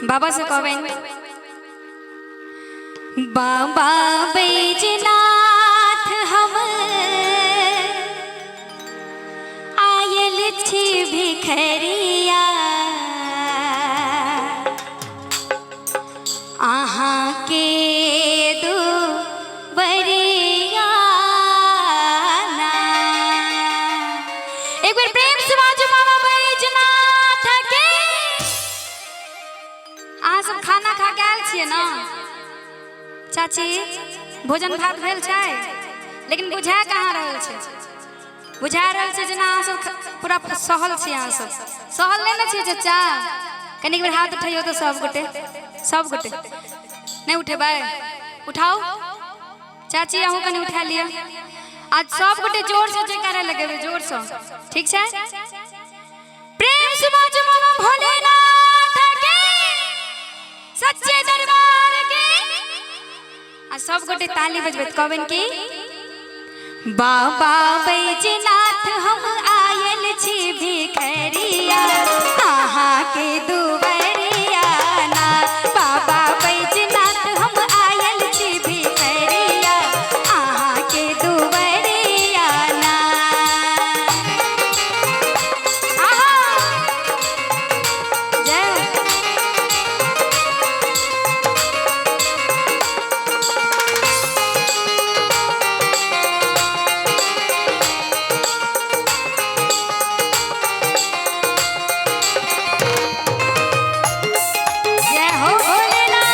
बाबा से कहबनि, बाबा बैजनाथ हम आयल छी भिखरिया, अहाँ के दुबरिया ना। एक बेर प्रेम से बाजू बाबा बैजनाथ के। अहाँ सब खाना खा के आयल छियै ना चाची? भोजन भात भेल छै? लेकिन बुझा कहाँ रहल छै? बुझा रहल छै जेना अहाँ सब पूरा सहल छी। अहाँ सब सहल नहि ने छियै चचा? कनिक बेर हाथ उठैयौ तऽ सब गोटे। सब गोटे नहि उठेबै? उठाउ चाची, अहूँ कनि उठा लिअ। आज सब गोटे जोरसँ जयकारा लगेबै, जोरसँ। ठीक छै? प्रेम से बाजू बाबा भोलेनाथ के, सच्चे दरबार के। आ सब गोटे ताली बजबैत कहबनि कि बाबा बैजनाथ हम आयल छी भिखरिया, अहाँ के दुबरिया ना। बाबा बैजनाथ हम आयल छी भिखरिया, अहाँ के दुबरिया ना। आहा, जय हो। जय हो भोलेनाथ।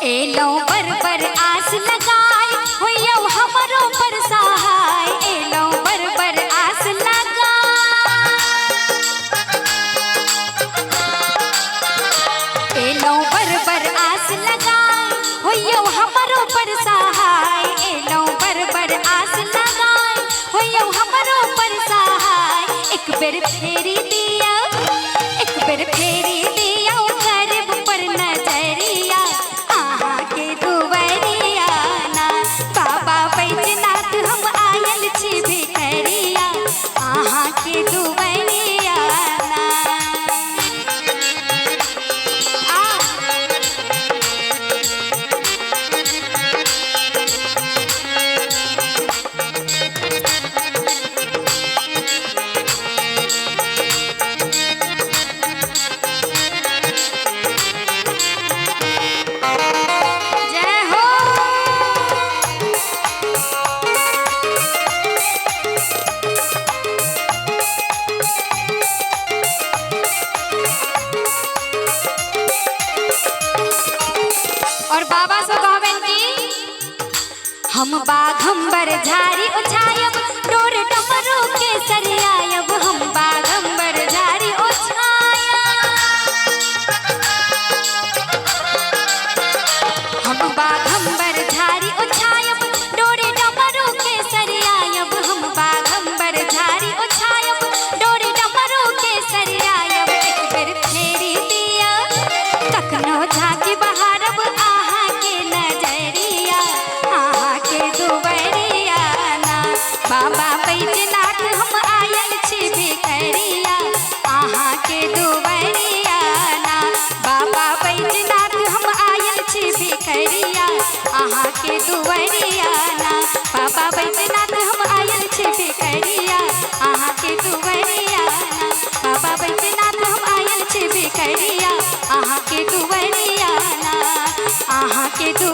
एलौ बर बर आस लगाय, होइयौ हमरो पर सहाय। एलौ बर बर आस लगाय, एलौ बर बर आस लगाय, होइयौ हमरो पर सहाय। एलौ बर बर आस लगाय, होइयौ हमरो पर सहाय। एक बेर फेरी दिया, एक बेर फेरी दिया करब पर नजरिया, अहाँ के दुबरिया ना। बाबा बैजनाथ हम आयल छी भिखरिया, अहाँ के दुबरिया ना। आ जय हो। और बाबा से कहबनि कि हम बाघम्बर झाड़ी उछायब, डोर डमरू के सरियायब। हम बाघम्बर झाड़ी उछायब, हम बाघम्बर झाड़ी उछायब, डोर डमरू के सरियायब। हम बाघम्बर झाड़ी उछायब, डोर डमरू के सरियायब। एक बेर फेरी दिया, कखनो झाँकी बहारब अहाँ के नजरिया, अहाँ के दुबरिया ना। बाबा बैजनाथ हम आयल छी भिखरिया, अहाँ के दुबरिया ना। बाबा बैजनाथ हम आयल छी भिखरिया, अहाँ के दुबरिया ना। बाबा बैजनाथ हम आयल छी भिखरिया, अहाँ के दुबरिया ना। बाबा बैजनाथ हम आयल छी भिखरिया, अहाँ के दुबरिया ना। अहाँ के दु